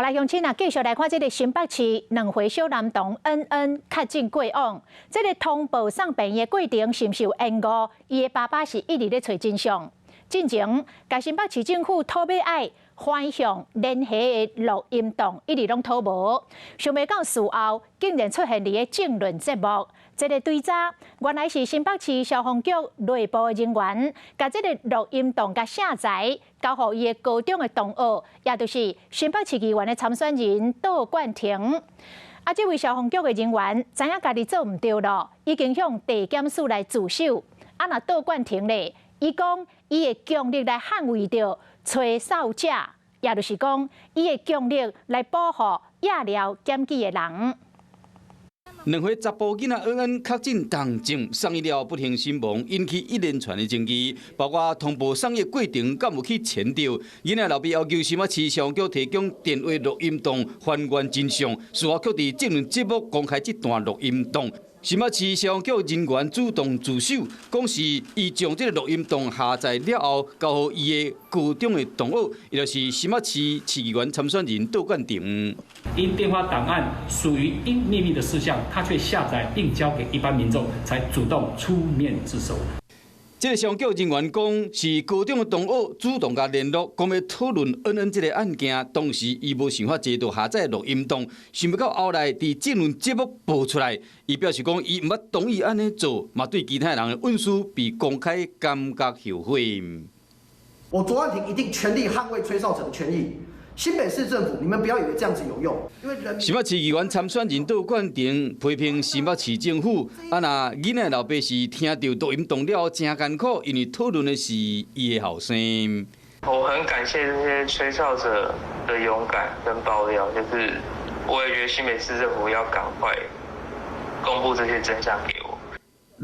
來鄉親啊，繼續來看這个新北市兩歲小男童恩恩確診過往，這个通報送病院的過程是毋是有延誤？伊的爸爸是一直咧揣真相。進前，共新北市政府討欲愛反向聯繫的錄音檔，一直攏討無。想袂到事後竟然出現佇个政論節目。這个對查原來是新北市消防局內部的人員，共這个錄音檔共下載，交予伊的高中的同學，也就是新北市議員的參選人杜冠廷。啊，這位消防局的人員知影家己做毋對囉，已經向地檢署來自首。啊，若杜冠廷咧，伊講伊會強力來捍衛著吹哨者，也就是講，伊會強力來保護掖寮檢舉的人。兩歲查埔囡仔恩恩確診重症，送醫了不幸身亡，引起一連串的爭議，包括通報送醫過程敢有去前著？囡仔老爸要求新北市消防局提供電話錄音檔還原真相，事後卻佇政論節目公開這段錄音檔。新北市消防局人員主動自首，講是伊將這个錄音檔下載了後，交予伊的高中的同學，伊就是新北市市議員參選人杜冠廷。因電話檔案屬於應秘密的事項，他卻下載並交給一般民眾，才主動出面自首。這个消防局人員講，是高中的同學主動共聯絡，講欲討論恩恩這个案件，當時伊無想法濟就下載錄音檔，想袂到後來佇政論節目播出來，伊表示講伊毋捌同意按呢做，嘛對其他人的隱私被公開感覺後悔。我卓冠廷一定全力捍衛吹哨者的權益。新北市政府，你們不要以為這樣子有用，因為人新北市議員參選人杜冠廷批評新北市政府，啊若囡仔老爸是聽著錄音檔了誠艱苦，因為討論的是伊的後生。我很感謝這些吹哨者的勇敢跟爆料，就是我也覺得新北市政府要趕快公布這些真相給我。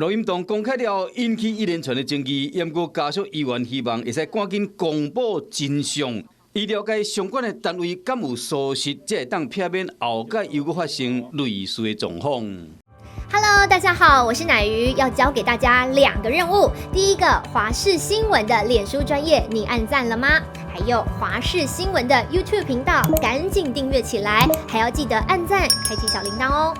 錄音檔公開了，引起一連串的爭議。毋過家屬議員希望會使趕緊公布真相。伊了解相關的單位敢有疏失，才會當避免後擺猶閣發生類似的狀況。 Hello，大家好，我是乃瑜，要交給大家兩個任務。第一個，華視新聞的臉書專頁，你按讚了嗎？還有華視新聞的 YouTube 頻道，趕緊訂閱起來，還要記得按讚，開啟小鈴鐺哦。